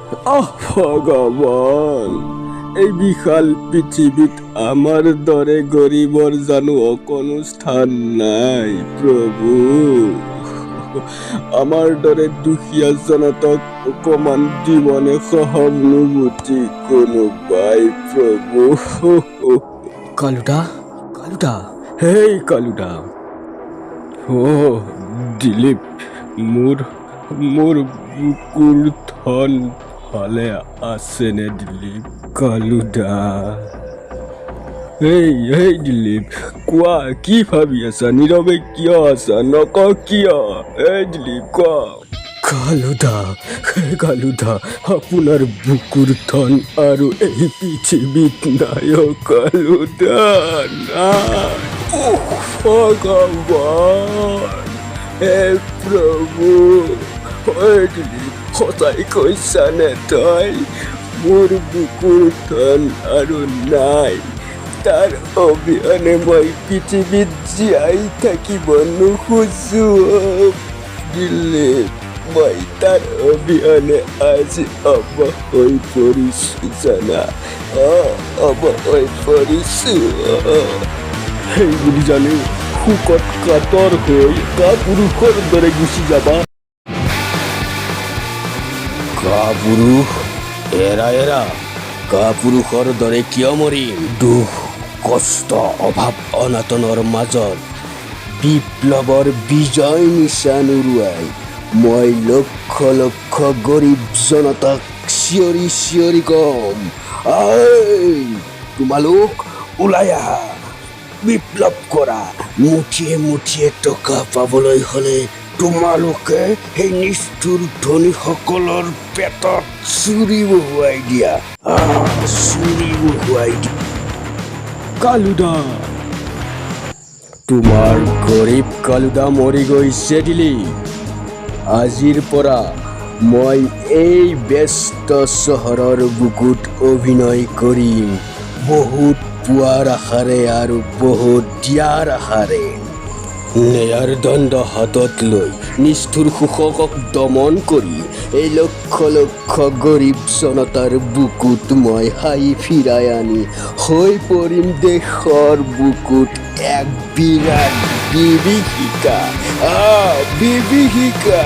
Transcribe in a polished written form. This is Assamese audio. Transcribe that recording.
আহ ভগৱান, এই বিশাল পৃথিৱীত আমাৰ দৰে গৰীবৰ জানো অকণো স্থান নাই প্ৰভু? আমাৰ দৰে দুখীয়া জনতাক অকণমান দিবনে সহানুভূতি কোনোবাই প্ৰভু? কালুদা, কালুদা, হেই কালুদা। অ' দিলীপ, মোৰ মোৰ বুকুৰ ধন ভালে আছেনে দিলীপ? কালুদা, এই এই দিলীপ, কোৱা, কি ভাবি আছা? নীৰৱে কিয় আছা? নক কিয়? এই দিলীপ, কোৱা। কালুদা, কালুদা, আপোনাৰ বুকুৰ ধন আৰু এই পৃথিৱীত নাই অ' কালুদা, নাই। উফ, ভগৱান, হে প্ৰভু! ঐ দিলীপ, সঁচাই কৈছানে তই? মোৰ বুকুৰ ধন আৰু নাই? তাৰ অবিহনে মই পৃথিৱীত জীয়াই থাকিব নোখোজো অ' দিলীপ। মই তাৰ অবিহনে আজি অৱশ হৈ পৰিছো জানা, অৱশ হৈ পৰিছো। সেই বুলি জানো শোকত কাতৰ হৈ কাপুৰুষৰ দৰে গুচি যাবা? কাপুৰুষ? এৰা এৰা, কাপুৰুষৰ দৰে কিয় মৰিম? দুখ কষ্ট অভাৱ অনাটনৰ মাজত বিপ্লৱৰ বিজয় নিচান উৰুৱাই মই লক্ষ লক্ষ গৰীব জনতাক চিঞৰি চিঞৰি কম, ঐ তোমালোক ওলাই আহা, বিপ্লৱ কৰা। মুঠিয়ে মুঠিয়ে টকা পাবলৈ হ'লে তোমালোকে সেই নিষ্ঠুৰ ধনীসকলৰ পেটত চুৰি বহুৱাই দিয়া, চুৰি বহুৱাই দিয়া। কালুদা, তোমাৰ গৰীব কালুদা মৰি গৈছে দিলীপ। আজিৰ পৰা মই এই ব্যস্ত চহৰৰ বুকুত অভিনয় কৰিম বহুত পোৱাৰ আশাৰে আৰু বহুত দিয়াৰ আশাৰে। ন্যায়ৰ দণ্ড হাতত লৈ নিষ্ঠুৰ শোষকক দমন কৰি এই লক্ষ লক্ষ গৰীব জনতাৰ বুকুত মই হাঁহি ফিৰাই আনি হৈ পৰিম দেশৰ বুকুত এক বিৰাট বিভীষিকা, বিভীষিকা।